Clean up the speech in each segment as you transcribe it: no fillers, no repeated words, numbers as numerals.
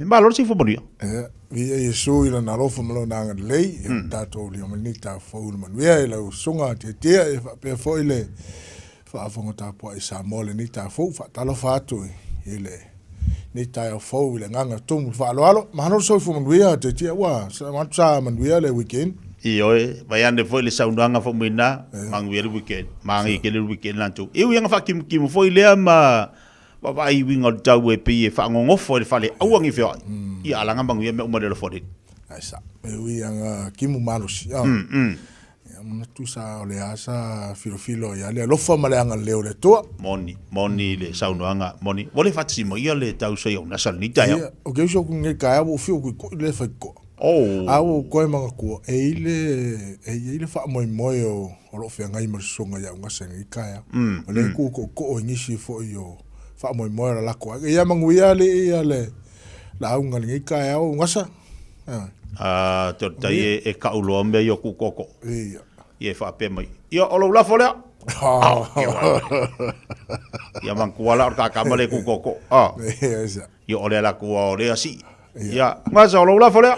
Malo le soifua manuia. Ia, viia Iesu i lana alofa ma lona agalelei, ia mm. tatou lia mai nei taufou le manuia i lau susuga tiatia, ia faapea foi le faafofoga tapuai Samoa lenei taufou, faatalofa atu i le nei taeao fou i le agaga tumu le faaaloalo. Malo le soifua manuia tiatia, ua manatu sa manuia le weekend. Ioe, vai ane foi le saunoaga foi mai na, manuia le weekend, magai kele le weekend lantou. E ui anga faakimukimo foi lea ma Vaavaai i uiga o le tau e pei e faagogofo i le fale aua ne i feoai. Ia alaga manuia mea uma le alofa o le Alii. Ae sa, e ui anga kimu malosi. Oh. Ia manatu sa o le a sa filofilo ia le alofa ma le agalelei o le Atua. Moni, moni le saunoaga, moni. Ua le faatasi mai ia le tausa i Aunasa lenei taeao. Ia, o ke uso ku ngai kaea ua fiu ku ku le fai koa. Oh. A ua koe manatua, e i le, e i le faamoemoe o, o loo feagai ma le susuga ia Augasa i lenei taeao. O lea e kūkoʻokoʻo i nisi foi o faamoemoe o le lako ai. Ia manuia alii ia le lauga i lenei taeao Augasa. A, te o tai e, e kau loa mea i o kūkoʻokoʻo. Ia. Ia e faapea mai. Ia, o lou lafo lea. Ia manatua la o le kakama le kūkoʻokoʻo. Ia, Ia o lea la kua o lea sii. Ia, ngasa o lou lafo lea.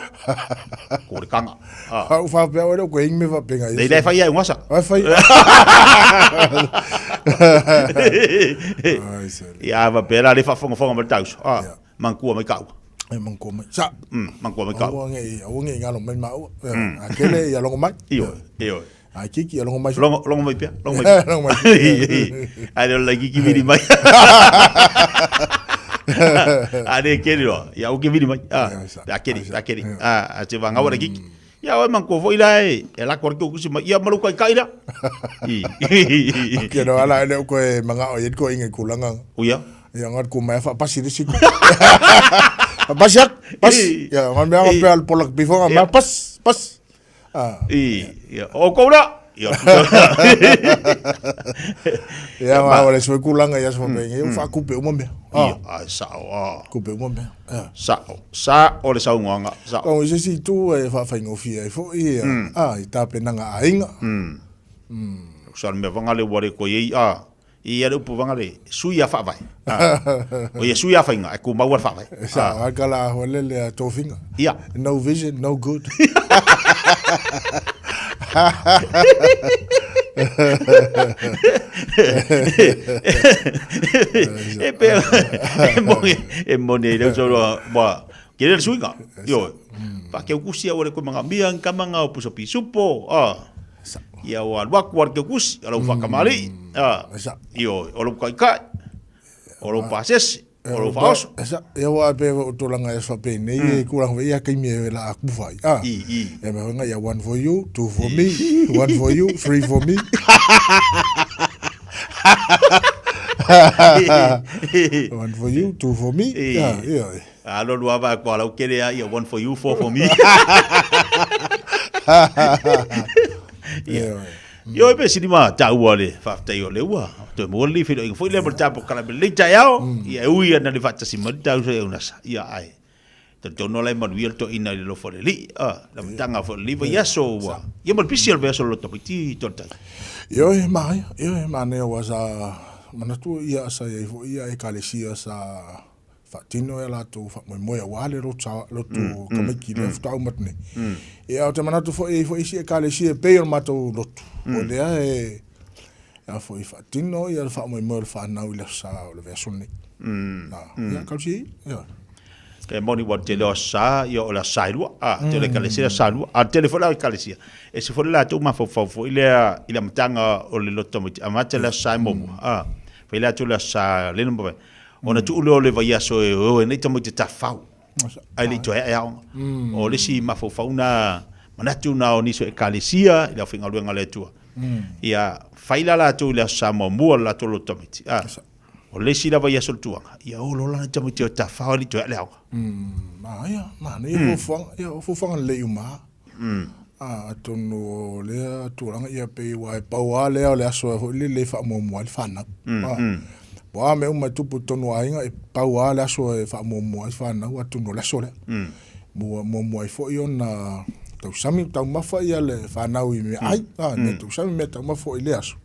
Ko le kanga. Ah. U whapea oe leo koe ingi me whapenga. Nei lai whai ai ngasa. Ai whai. Ia, va pera le whafongafonga ma le tauso. Ah, mangkua mai kau. E mangkua mai. Sa. Mangkua mai kau. Aua nge, aua nge ngalo mai maua. A kele ia longo mai. Iyo, iyo. A kiki ia longo mai. Longo, longo mai pia, longo mai pia. Longo mai. Ai le lai kiki viri mai. A le keri roa, ia uke viri mai. Ah, a keri, a keri. Ah, a te wanga wara kiki. Ia oe man ko foi la e, e la kore ko kusi mai. Ia malu kai kai la. I. Ke no ala le ko e manga o ye ko inge kulanga. Uia. Ia ngat ko mai fa pasi le siku. Pasi ak, pas. Ia ngat mea pe al polak before ma pas, pas. Ah. I, ia, o kou la. Ia, Ia ma o le sui kulanga ia sui pe ngi fa kupe uma mea. Ia, ai sao a. Kupe uma mea. Sao, sa o le saunoaga, sao. O se si tu e fa faingofie ai foi ia. Ah, i tapenaga aiga. Sa le mea vanga le ua le koe ei a. Ia le upu vanga le sui a faavae. O ia sui a whainga, e kumau a faavae. Sa, a kala a le le a tofinga. Ia. No vision, no good. E pe, e moni, e moni, e leo solo, wa, ke le suinga, io, pa ke ukusi a wale koe manga mia, nkamanga o puso pisupo, ah. Ia o alu atu ar ke kusi, o lau whakamari, io, o lau kaikai, o lau pasese, o lau whaoso. Esa, ia wa pe o tolanga e swa pe nei e kuranga ia kai me la aku fai. Ah. I, i. E me wanga ia one for you, two for me, one for you, three for me. One for you, two for me. Ia, ia. Alo lua va ko lau kele ia one for you, four for me. Ia. Io e pe sini ma taua le whaftai o le ua. Toe mua li whiro inga foi le mo tapo kala me le taeao. Ia e ui ana le whatasi ma tau so e unasa. Ia ai. Te tono lai manuia le to ina i le lofo le li. Ah, la matanga fo le liva ia so ua. Ia ma le pisi o le vea so lo tamaiti to tai. Io e mai, io e mane o sa manatu ia sa ia ifo ia e kalesia sa faatino e latou faamoemoe aua le lotu tamaiti lea faatoa uma atu nei. Ia ou te manatu foi e i ai foi isi Ekalesia e pei o le matou lotu, o lea e a foi faatino ia le faamoemoe o le fanau i le aso Sa o le vaiaso lenei. Ia talosia ia. Ioe. E moni ua tele o aso Sa, ia o le aso Sa e lua, a, tele o Ekalesia le aso Sa e lua, a tele foi la Ekalesia, ese foi le latou mafaufau foi lea i le amataga o le lotu tamaiti, amata le aso Sa e muamua, a, fai latou le aso Sa le na Ona tuu lea o le vaiaso e o e nei tamaiti tafau. Ai le i toe ae aoga. O le isi mafaufau na manatu na o nisi o ekalesia i le aufaigaluega a le Atua. Ia fai la latou i le aso Sa muamua le latou loto tamaiti. A, o le isi la vaiaso o le tuaga, ia o lola na tamaiti o tafau ai le i toe ae le aoga. Ia, manaia fuafuaga, ia o fuafuaga lelei uma. Atonu o lea tulaga ia pei aua e pau lava lea o le aso foi lele e faamuamua ai le fanau. Po o a mea uma e tupu i totonu o aiga, e pau lava le aso e faamuamua ai fanau atonu o le aso lea. Muamua ai foi ona tausami taumafa ia le fanau i meaai, mea tausami mea taumafa foi i lea aso.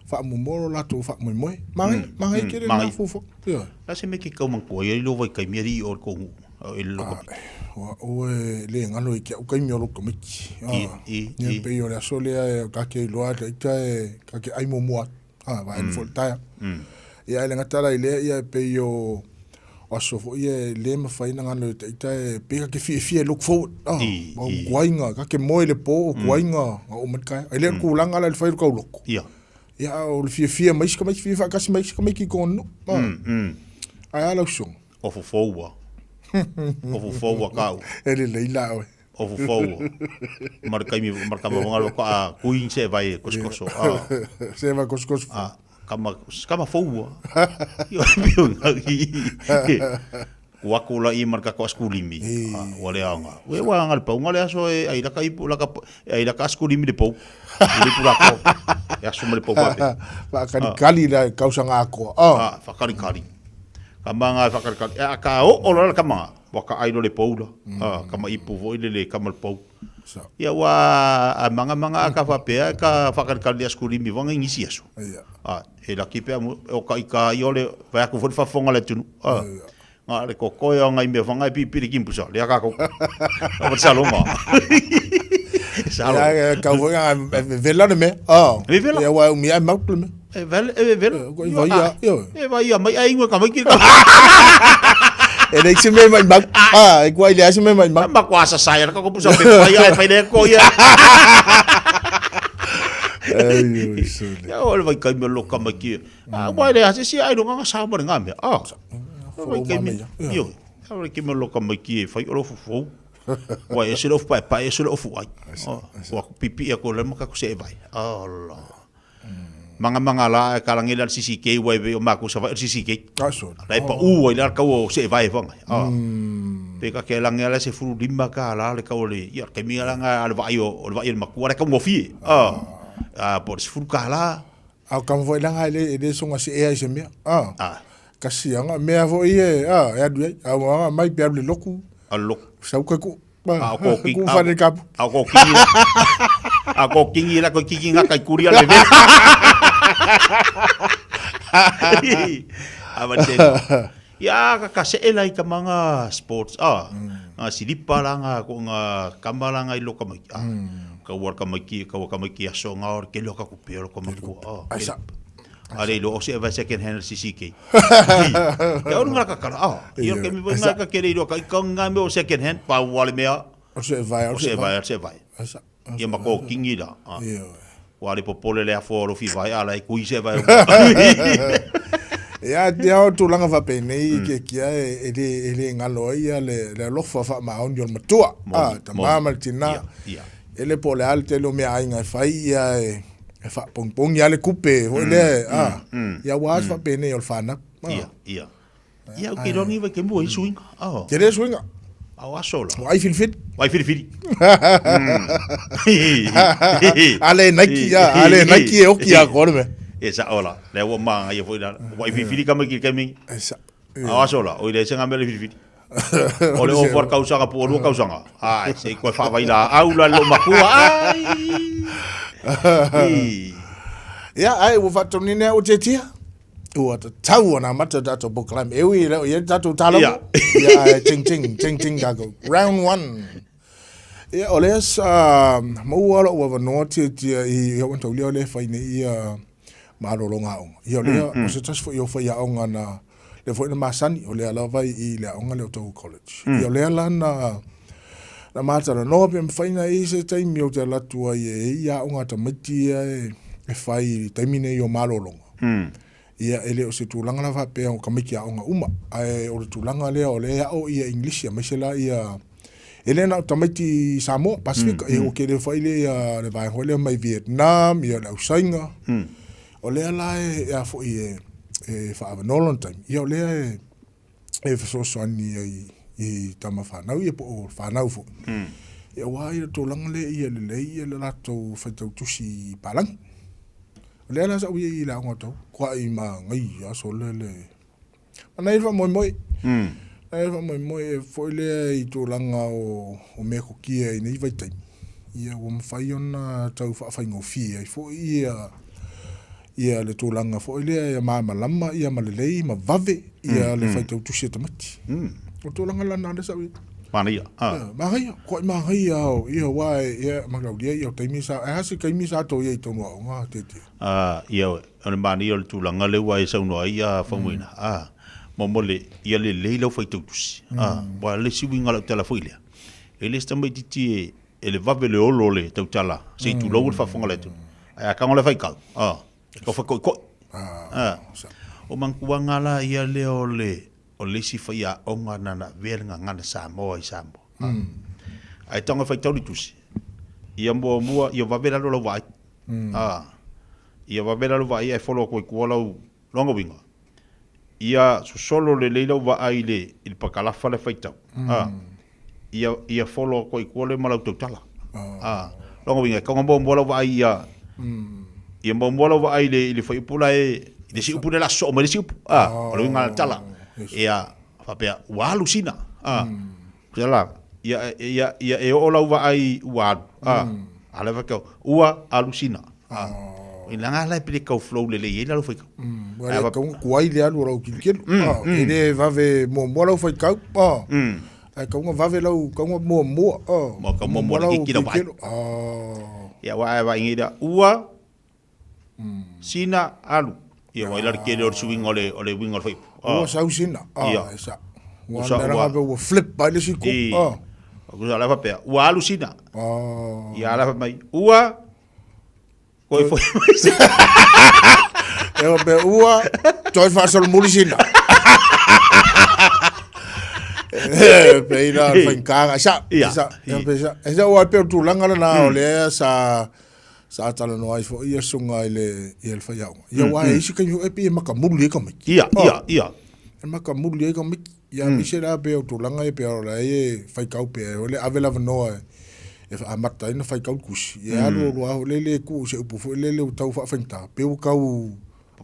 Faamuamua lo latou faamoemoe. Manaia, manaia tele lena fuafuaga. Ioe. La se mea ke kau mantua ia i lo vaitaimi alii o le kou nuu. O i le loko. O a'u e le galo i ke a'u kaimi o lou tamaiti. Ia pei o le aso lea e ka ke iloa ta ita e ka ke ai muamua atu. Vaai foi le taeao. Ia ae le gata la i lea ia e pei o aso foi ia e le mafai ona galo i ta ita e pei ka ke fiafia e look forward. Ua tuai ka ke moe i le po ua tuai na oo mai le taeao. E le o le tulaga la i le fai o le tauloko. Ia a o le fiafia mai isi tamaiti, fia faatasi mai isi tamaiti i totonu o nuu. Ae a lau susuga? Ofu foua. Ofu foua kau. E lelei la oe. Ofu foua. Ma le taimi, ma le kama wangalo ka a kui se vai kosokoso. Ah. Se vai kosokoso. Ah, kama, kama foua. Io pio ngaki. Ua aku la i ma le kako askulimi. Ah, ua le aoga. Ue ua anga le paunga le aso e ai laka ipu laka e ai laka askulimi le pou. I le pula ko. E aso ma le pou wape. Whakalikali la kausaga akoa. Oh. Ah, whakalikali. Ka manga e whakalikali. E a ka o o la ka manga. Ua ka ai lo le pou la. Ah, ka ma ipu fo i le le ka ma le pou. Ia ua a manga manga a ka whapea e ka whakalikali le askulimi wanga i ngisi aso. Ah, he laki pea mo o ka i ka i ole vai aku fo le whafonga le tunu. Ah. Nga le kokoe o ngai mea whangai pipiri kimpusa, lea kako. O pa salonga. Salo. Ia, kau foi nga vela le mea. Oh. E vela. Ia wa umi ai mau le mea. E vela, e vela. Ko i vai ia. E vai ia mai ai ngua ka mai ki. E le se me mai mau. Ah, e kua i le se me mai mau. Ma kwa sa sai ka ko pusa pe vai ai fai le ko ia. Ai, sole. Ia o le vai kai me lo ka mai ki. Ah, wai le ase si ai lo nga sa mo nga mea. Ah. Wai kai me. Io. Wai kai me lo ka mai ki e fai o lo fofou. Wai e se lo pa pa e se lo fu ai. Wa pipi e ko le maka ko se e vai. Allah. Manga manga la e kalangi la CCK wai ve o maku sa vai CCK. Aso. La e pa u ai la kau o se e vai fanga. Ah. Pe ka ke langi ala se furu lima ka la le kau le ia ke mi ala nga ale vai o le vai le makua le kau ngofie. Ah. Ah, por se furu ka la. A o kama foi langa e le songa se ea i se mea. Ah. Ah. Kasi anga mea foi e, ah, e alu ai. A anga mai pe alu le loku. A loku. Sau kai ku. A ko ki. Ku whare kapu. A ko kingi. A ko kingi la ko kingi nga kai kuri ale ve. A va te. Ia ka ka se ela i ka manga sports. Ah. Nga silipa la nga ko nga kama la nga i loka mai. Ah. Ka ua ka mai ki ka ua ka mai ki aso nga ora ke loka ku pe ka mai ku. Ah. Aisa. Are lo o se va second hand CCK. Ia ora nga ka kala. Ah. Ia ke mi nga ka kere i ka ka nga me o second hand pa wale mea. O se vai o se vai o se vai. Aisa. Ia ma ko kingi la. Ah. Ia. Ua le popole le afo o lofi vai ala e kui se vai. Ia te ao tulaga faapenei ke kia e le e le galo ai ia le le alofa faamaoni o le matua. Ah, tama ma le tina. E le po o le a le tele o meaaiga e fai ia e e faapogipogi lava le kupe foi lea ah. Ia ua a se faapenei o le fanau. Ia, ia. Ia, o ke rongi vai ke mua i suinga. Oh. Te re suinga. Au aso la. Ua ai filifili. Ai filifili. Ale Nike ia, ale Nike e oki a kore me. E sa ola. Le ua maa ia foi la. Ua ai filifili ka mai ki kemi. E sa. Au aso la. O ile se ngā mele filifili. O le ofu ar kausanga pu o lua kausanga. Ai, se koe whaawai la au la lo makua. Ai. Ia, ai, ua whaatonine au te tia. Ua tatau ona amata o tatou polokalame. E ui e le o i ai le tatou talogo. Ia. Ia, ae ting ting, ting ting tatou. Round one. Ia, o lea sa maua lou avanoa tiatia i au taulia o lea e fai nei ia malologa aoga. Ia, o lea, o se tasi foi o faiaoga na, lea foi na masani, o lea lava i le aoga lea o Otahuhu College. Ia, o lea la na, na matalanoa pe mafai ona i ai se taimi ou te alu atu ai e i ai aoga a tamaiti ia e fai i le taimi nei o malologa. Ia, e le o se tulaga la faapea o tamaiti aoga uma, ae o le tulaga lea o lea e ao ia Igilisi aemaise la ia, e le na o tamaiti Samoa, Pasifika, ia ua tele foi le ia le vaega foi lea mai Vietnam, ia le Ausaiga. O lea la e a foi e e faaavanoa lona taimi, ia o lea e e fesoasoani ai i tama fanau ia po o fanau foi. Ia aua ia le tulaga lea ia lelei ia le latou faitau tusi palagi. O lea la sa ou i ai i le aoga o Tau, kuaʻi magaia aso le le. Ma nai faamoemoe. Nai faamoemoe e foi lea i tulaga o, o mea kokia i nei vaitaimi. Ia ua mafai ona tau faafaigofie ai foi ia ia le tulaga foi lea ia malamalama ia ma lelei ma vave ia le faitau tusi a tamaiti. O tulaga la na lea sa ou i ai. Manaia, a. Manaia, koai manaia o, ia aua e, ia mataulia ia o taimi sa, e a se taimi sa tou i ai i tonu aoga tietie? A, ia, o le manaia o le tulaga lea ua e saunoa ai a Faumuina, a, mo le, ia lelei lau faitautusi, a, aua o le isi uiga o lau tala foi lea, e le se tamaitiiti e, e le vave le olo o le tautala, se i tulou le faafofoga a le atunuu, ae a tago le faitau, a, e tau faikoikoi. A, o manatuaga la ia lea o le, o le isi faiaoga na na avea le gagana Samoa i Samoa. Mm. Ae tago e faitau le tusi, ia muamua, ia vave lalo lau vaai. Mm. A, ia vave lalo vaai ae follow atu ai tua lau lona uiga. Ia sosolo lelei lau vaai i le, i le pakalafa le faitau. Mm. A, ia, ia follow atu ai tua le ma lau tautala. A, lona uiga, e tago muamua lau vaai ia, mm. ia muamua lau vaai i le, i le fuaiupu la e, i le isi upu lea o le a sosoo mai le isi upu. A, o le uiga o le tala. Ia, faapea, ua alu sina. A, mm. la, ia, ia, ia e oo lau vaai ua alu. A, mm. a le faitau, ua alu sina. A, oh. ina la e pele kau flow lelei ai la lau faitau. Mm. Ua le kau kuai le alu o lau kilokilo. Mm. Oh, mm. E le vave muamua lau faitau. Oh. Mm. Ae kauga vave lau kauga muamua. Oh. Mo kau muamua le kiki lau vaai. Oh. Ia wa ai vai ngira ua mm. sina alu. Ia wa ila le kele o le suiga o le o le uiga o le faiupu. Oh. Ua sau sina. Oh, Ia. Sa. Ua mea la ua flip ai le siku. Oh. Kusa la faapea, ua alu sina. Oh. Ia la mai, ua Koe foi mai sina. E o pe ua, toi faasolomuli sina. Pe ina o le faigata, sa, sa, pe sa, e sa ua pe o tulaga lena o lea sa, sa talanoa ai foi ia susuga i le, ia le faiaoga. Ia aua e isi taimi foi e pei e makamuli ai tamaiti. Ia, ia, ia. E makamuli ai tamaiti. Ia aemaise la pei o tulaga ia pei o la e faitau pea o le ave le avanoa e amata ai ona faitau le tusi. Ia alu alu lava foi lele e tuu i se upu foi lele ua tau faafaigata pei ua tau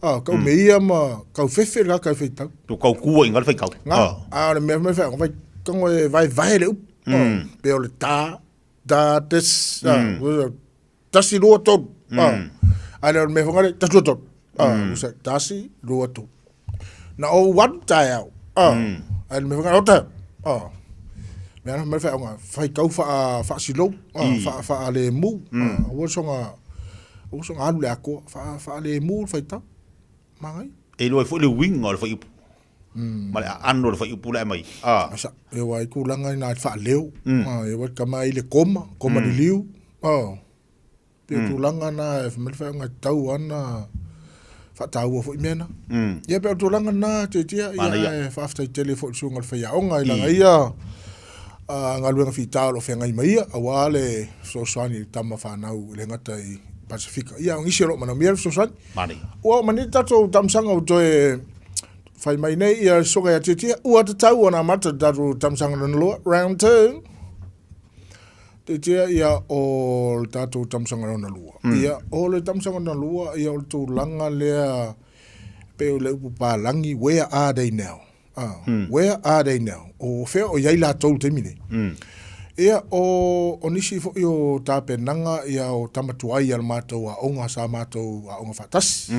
a tau meia ma tau fefe le tagata e faitau. Ua tau tua i ina le faitau. Na, a o le mea foi fai tago e vaevae le upu. Pei o le ta, ta, tes, tasi, lua, tolu. A le o le mea foi lea, tasi, lua, tolu. Ua tasi, lua, tolu. Na ou alu taeao. A le mea foi lea, o taeao. Mea la mai faaiuga, faitau faasilou, faalemu. Aua soga, aua soga alu i le atoa, faalemu le faitau. Manaia. E iloa ai foi le uiga o le fuaiupu. Ma le aano o le fuaiupu la e aumai. Asa, e aua ai tulaga ina faaleo, e aua tama ai le koma, koma liliu. Pei o tulaga na e fai mai le faaiuga e tatau lava ona faataua foi mea na. Ia pei o tulaga na Tiatia, ia e faafetai tele foi i le susuga i le faiaoga i lana ia galuega fita o lo o feagai ma ia aua le fesoasoani i le tama fanau e le gata i Pasefika. Ia o nisi o lo o manaomia le fesoasoani. Ua oo mai nei le tatou taamisaga ua toe fai mai nei ia le susuga ia Tiatia, ua tatau ona amata le tatou taamisaga lona lua, round two. Tiatia ia o le tatou taamisaga lona lua. Ia o le taamisaga lona lua ia o le tulaga lea pei o le upu palagi, where are they now? Where are they now? O fea o i ai latou i le taimi nei? Ia, o, o nisi foi o tapenaga ia o tama tuai a le matou aoga sa matou aoga faatasi.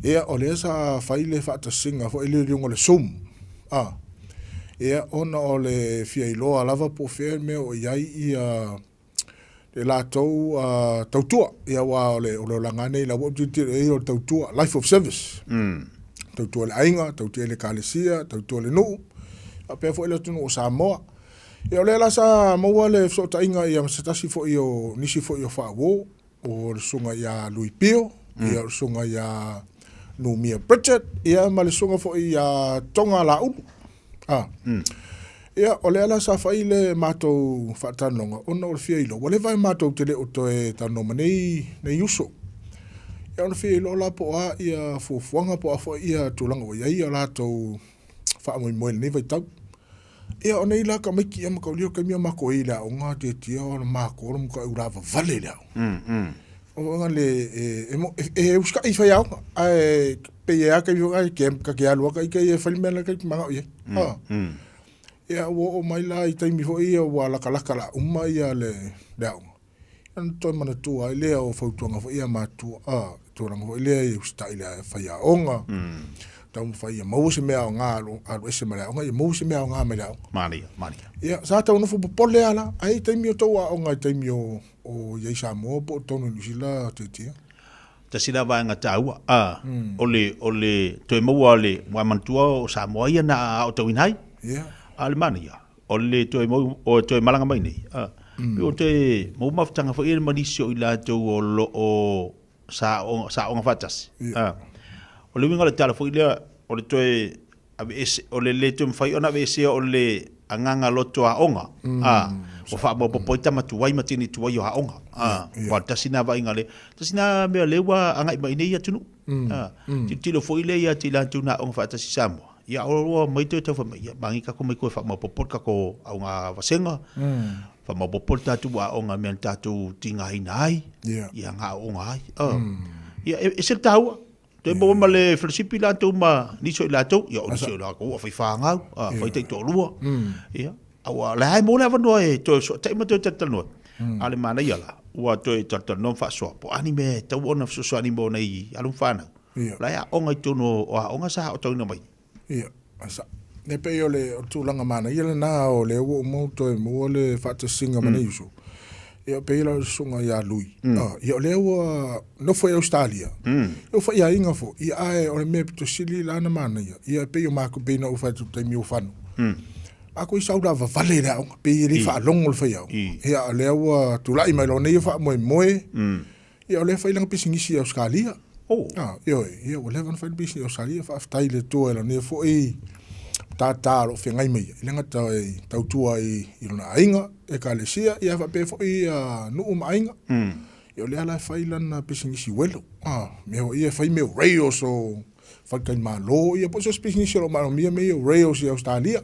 Ia, o lea sa fai le faatasiga foi lea i luga o le Zoom. Ia, ona o le fia iloa lava po o fea le mea o i ai ia le latou tautua. Ia aua o le olaga lava nei la ua ou tilotilo i ai o le tautua, life of service. Tautua i le aiga, tautua i le ekalesia, tautua i le nuu, faapea foi le atunuu o Samoa. Ia o lea la sa maua le fesootaiga ia ma se tasi foi o nisi foi o faauo, o le susuga ia Lui Pio, ia o le susuga ia Numia Bridget, ia ma le susuga foi ia Toga Laulu. Ia, o lea la sa fai le matou faatalanoaga ona o le fia iloa, ua leva matou te le o toe talanoa ma nei, nei uso. Ia, ona fia iloa la po o a ia fuafuaga po o a foi ia tulaga ua i ai o latou faamoemoe i lenei vaitau. Ia, o nei la tamaiti ia mataulia o le taimi o matou i ai i le aoga, tiatia o le matou o le matuai ulavavale i le aoga. O le, e, e, e usitai i faiaoga, ae pei e a taimi foi e ta te alu lava ita ia e fai le mea la ta te manao i ai. Ia ua oo mai la i taimi foi ia ua latalata la uma ia le aoga, ona toe manatua ai lea o fautuaga foi ia a matua, tulaga foi lea e usitai i le faiaoga. taumafai ia maua se mea aoga alu, alu ese ma le aoga, ia maua se mea aoga mai le aoga. Manaia, manaia. Ia, sa tau nofo popole lava la, ai taimi o tou aoga i taimi o, o i ai Samoa po o totonu i Niu Sila Tiatia? Tasi la vaega taua, a, o le, o le toe maua o le, ua manatua o Samoa ia na aotauina ai. Ia. A o le manaia, o le toe mau, o toe malaga mai nei, a, pei ua toe maua mafutaga foi ia ma nisi o i latou o lo o sa aoga faatasi. A, o le uiga o le tala foi lea, o le toe aveese, o le le toe mafai ona aveesea o le agaga loto aoga, a, ua faamaopoopo ai tama tuai ma teine tuai o aoga. A, aua o le tasi lena vaaiga lea, tasi lena mea lea ua agai mai nei atunuu. A, tilotilo foi lea ia te i latou na aoga faatasi i Samoa, ia ua omai toe tau fai mai, ia magia tatou omai toe faamaopoopo le tatou aoga vasega, faamaopoopo le tatou aoga i mea na tatou tigaina ai, ia na aooga ai. Ia e ese le taua. Toe maua ma le felosipi latou ma nisi o i latou, ia o nisi o latou ua fai fanau, fai taitoalua. Ia, a ua la e maua le avanoa e toe fesootai ma toe talatalanoa. A o le manaia la, ua toe talatalanoa ma faasoa, po o a ni mea e tatau ona fesoasoani mo nai alo ma fanau. La e aoga i totonu o aoga sa aotauina mai. Ia, sa. E pei o le tulaga manaia lena o lea ua uma ona toe maua le faatasiga ma nei uso. Ia pei la o le susuga ia Lui. Ia o lea ua nofo i Ausetalia. Ia ua faiaiga foi. Ia ae o le mea pito sili la ona manaia. Ia pei o matou pei na ou fai atu i le taimi o Fano. Matou i sau lavavale i le aoga pei e le faalogo le faiaoga. Ia o lea ua tulai mai loa nei faamoemoe. Ia o lea e fai lana pisinisi i Ausetalia. Oh. Ah, ioe, ia ua leva ona fai le pisinisi i Ausetalia, faafetai i le Atua i lana foi matata o lo o feagai ma ia, e le gata e tautua i, i lona aiga, ekalesia, ia faapea foi ia nuu ma aiga. Ia o lea la e fai lana pisinisi uelo. Ah, mea foi ia e fai mea o rails o faletalimalo, ia po o se pisinisi o lo o manaomia mea ia o rails i Ausetalia.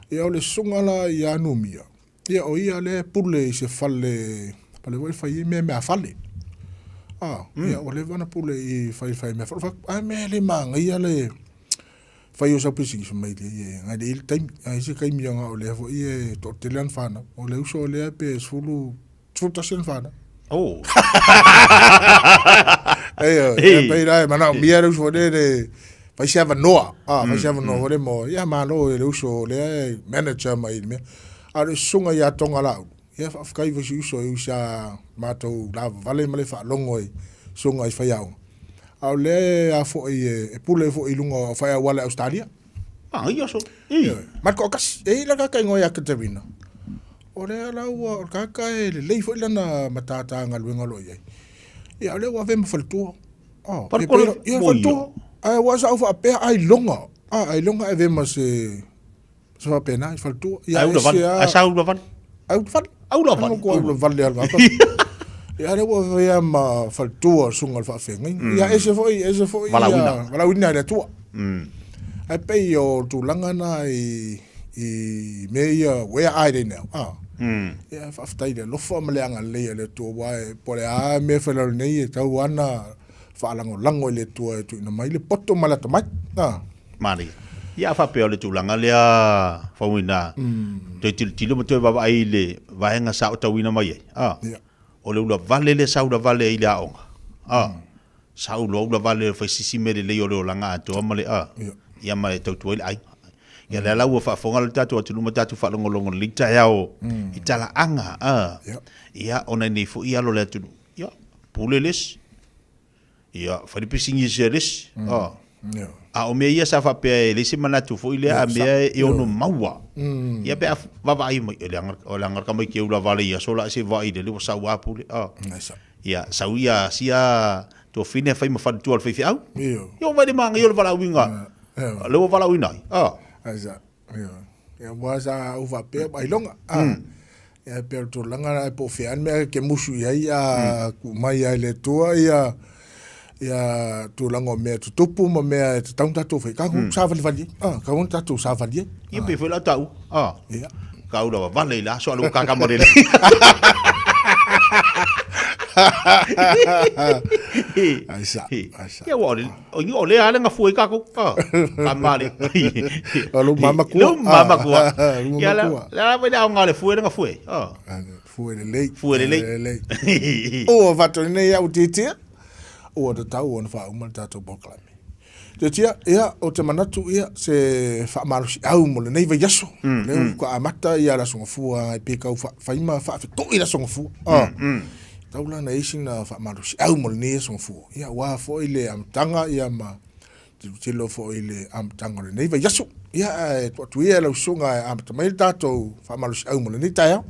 Ia o le susuga la ia Numia, Ia, o ia lea e pule i se fale, fale foi e fai ai mea meafale. Ah, ia, ua leva ona pule i fai fai meafale. Fai atu, ai mea e le manaia le fai o sau pisinisi mai le ia, ngai le i le taimi. Ai se taimi ona o lea foi e toatele ana fanau. O le uso lea pe 10, 11 ana fanau. Oh. Ei, e pei la e manaomia le uso lea le fai se avanoa. Ah, fai se avanoa foi lea mo, ia malo e le uso lea e manager mai le mea. A o le susuga ia Tonga Laulu, ia faafetai foi si uso e ui sa matou lavavale ma le faalogo i susuga i faiaoga. A o lea a foi e pule foi i luga o faiauala i Ausetalia. Ah, ia so. I. Ma le toatasi, e i ai la tagata igoa ia Katerina. O lea la ua, o le tagata e lelei foi lana matata galuega o lo o i ai. Ia o lea ua ave ma faletua. Oh, Faletua, ia faletua. Ae ua sa ou faapea ailoga, ah, ailoga e ave ma se Se faapena i faletua. Ia Ai ula vale. Ai sa ula vale. Ai ula vale. Ai ula vale. Ai ula vale al vapa. Ia le ua vea ma faletua susuga le faafeagaiga. Ia ese foi, ese foi. Valaauina. Valaauina e le Atua. Ae pei o tulaga na i i mea ia where are they now? Ah. Ia faafetai i le alofa ma le agalelei a le Atua aua e po o le a mea e fai lalo nei e tau lava ona faalagolago i le Atua e tuuina mai le poto ma le atamai. Ah. Manaia. Ia a faapea o le tulaga lea Faumuina, toe tilotilo ma toe vaavaai i le vaega sa otauina mai ai, a, o le ula vale lea sa ula vale ai i le aoga, a, sa uloa ula vale e fai sisi mea lelei o le olaga atoa ma le, a, ia ma e tautua ai le aiga. Ia lea la ua faafofoga le tatou atunuu ma tatou faalogologo lelei taeao i talaaga, a, ia ona nei foi alo o le atunuu, ia, pule le isi, Ia, fai le pisinisi a le isi. A. A o mea ia sa faapea e leai se manatu foi lea, a mea e ono maua. Ia pe a vaavaai mai, e leaga, o leaga le tamaiti e ula vale i aso la se vaai lele ua sau a pule. A. Ia, sau ia sia tuafine fai ma faletua o le faifeau. Ia, ua vaai le manaia o le valaauina. Lea ua valaauina ai. A. Ia, aua sa ou faapea, ailoga. Ia, pei o le tulaga lena, po o fea lava le mea e te musu i ai a tuu mai lava e le Atua ia ia tulaga o mea e tutupu ma mea e tatau ona tatou faia. Tatou savalivali ai, a, tatau ona tatou savali ai. Ia pei foi la o taua, a. Ia. Ka ula vavale i le aso a le ua kakama lele. Ai sa, ai sa. Ia ua o le, o lea lava le gafua ai tatou, a, ka male. O lou mama kua. Lou mama kua. Lou mama kua. Le ala foi le aoga o le fue le gafue. A. Fue lelei. Fue lelei. Lelei. Ua faatonu nei au titia, ua tatau ona faauma le tatou polokalame. Tiatia, ia, ou te manatu, ia, se faamalosiau mo lenei vaiaso. Mm, Lea ua mm. amata ia le Aso Gafua, pe tau fai ma faafeto'i le Aso Gafua. Ah. Mm, mm. Tau la na i ai sina faamalosiau mo lenei Aso Gafua. Ia, aua foi le amataga, ia, ma tilotilo foi i le amataga o lenei vaiaso. Ia, ae tuu atu ia i lau susuga e amata mai le tatou faamalosiau mo lenei taeao.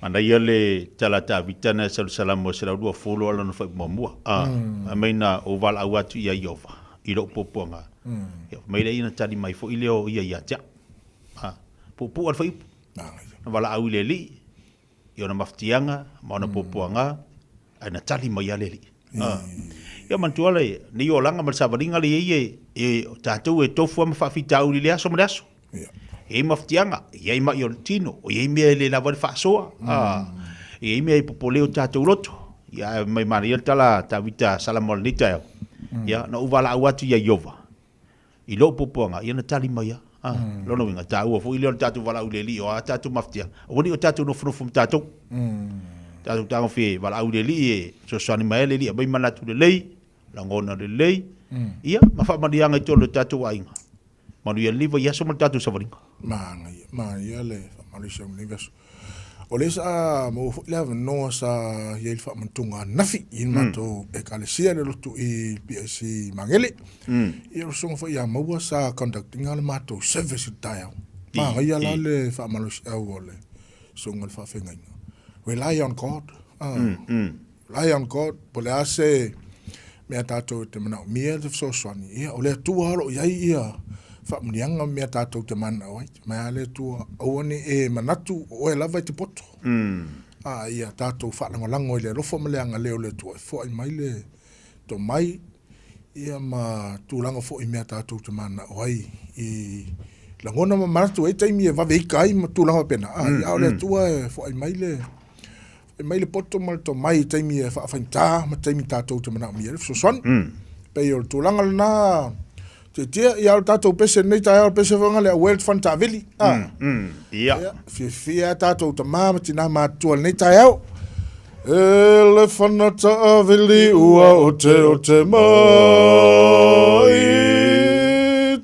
Manaia le tala a Tavita na e salusalamo e 120 a lona faaipu muamua. A, fai mai na ou valaau atu ia Ieova i lou puapuaga. Ia, fai mai lea ia na tali mai foi lea o ia ia te au. A, puupuu lava le faaiupu. Na valaau i le Alii i ona mafatiaga ma ona puapuaga, ae na tali mai lava le Alii. A, ia manatua le, nei olaga ma le savaliga lea e i ai, e, o tatou e tofu lava ma faafitauli i le aso ma le aso. E i ai mafatiaga, e i ai mai o le tino, e i ai mea e le lava ai le faasoa, e i ai mea e popole o tatou loto. Ia, ae mai manaia le tala a Tavita Salamo i lenei taeao, ia, na ou valaau atu ia Ieova i lou puapuaga, ia na tali mai lava. A, lona uiga, e taua foi lea o le tatou valaau i le Alii o a tatou mafatiaga, aua ne i o tatou nofonofo ma tatou. Tatou tagofie e valaau i le Alii e fesoasoani mai ai le Alii e aumai manatu lelei, lagona lelei, ia, ma faamanuiaga i totonu o tatou aiga. Manuia lenei vaiaso ma le tatou savaliga. Manaia, manaia le faamalosia o lenei vaiaso. O lea sa maua foi le avanoa sa i ai le faamanatuga ananafi i le matou ekalesia le lotu i PIC Magele. Ia o le susuga foi ia Maua sa conduct ina le matou service i le taeao. Manaia la le faamalosiau o le susuga i le faafeagaiga. Rely on God. Rely on God, po o le a se mea tatou te manaomia le fesoasoani, ia, o le Atua o lo o i ai ia faamanuiaga ma mea tatou te mananao ai. Mai a le Atua, aua ne i e manatu o oe lava e te poto. A ia tatou faalagolago i le alofa ma le agalelei o le Atua e foai mai le tomai ia ma tulaga foi i mea tatou te mananao ai i lagona ma manatu ai taimi e vave ika ai ma tulaga faapena. A, a o le Atua e foai mai le E mai le poto ma le tomai i taimi e faafaigata ma taimi tatou te manaomia ai le fesoasoani. Mm. Pei o le tulaga lena tietia, ia o le tatou pese lenei taeao, o le pese foi lena le auē le fana taavili. Ah. Mm, mm. Ia. Ia, fiafia a tatou tama ma tina matutua lenei taeao. E le fana taavili ua ote ote mai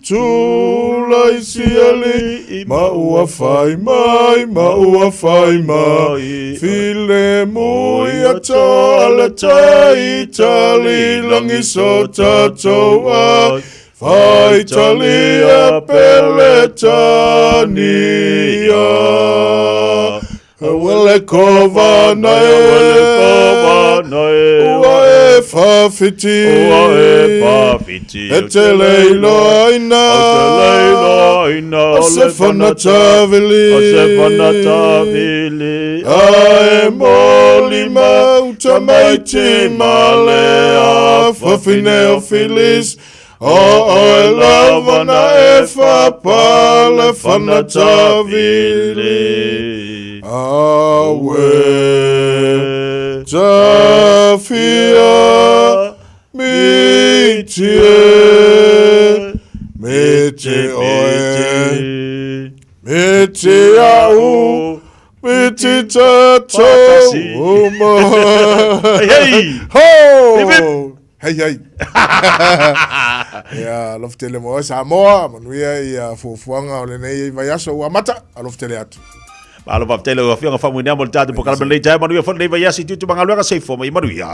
Tula i siali ma ua fai mai ma ua fai mai Filemu ia tala tai tali langi so tatou ai Fai talia Peletania Wele kova na e Wele kova na e Ua e fawhiti Ua e fawhiti E te leilo aina E te leilo aina O se whana tawili O se whana tawili A e moli mau tamaiti male a Whawhine o Phyllis O oe lava na e whapale whana tawili Awe tawhia mitie Miti oe Miti au Miti tatou uma Hei hei Ho Hip hip Hei hei. Ia, alofa tele mo oe Samoa, manuia ia fuafuaga o lenei vaiaso ua amata, alofa tele atu. Malo faafetai lau Afioga Faumuina mo le tatou polokalame lenei taeao. Manuia foi lenei vaiaso i tiute ma galuega. Soifua ma ia manuia.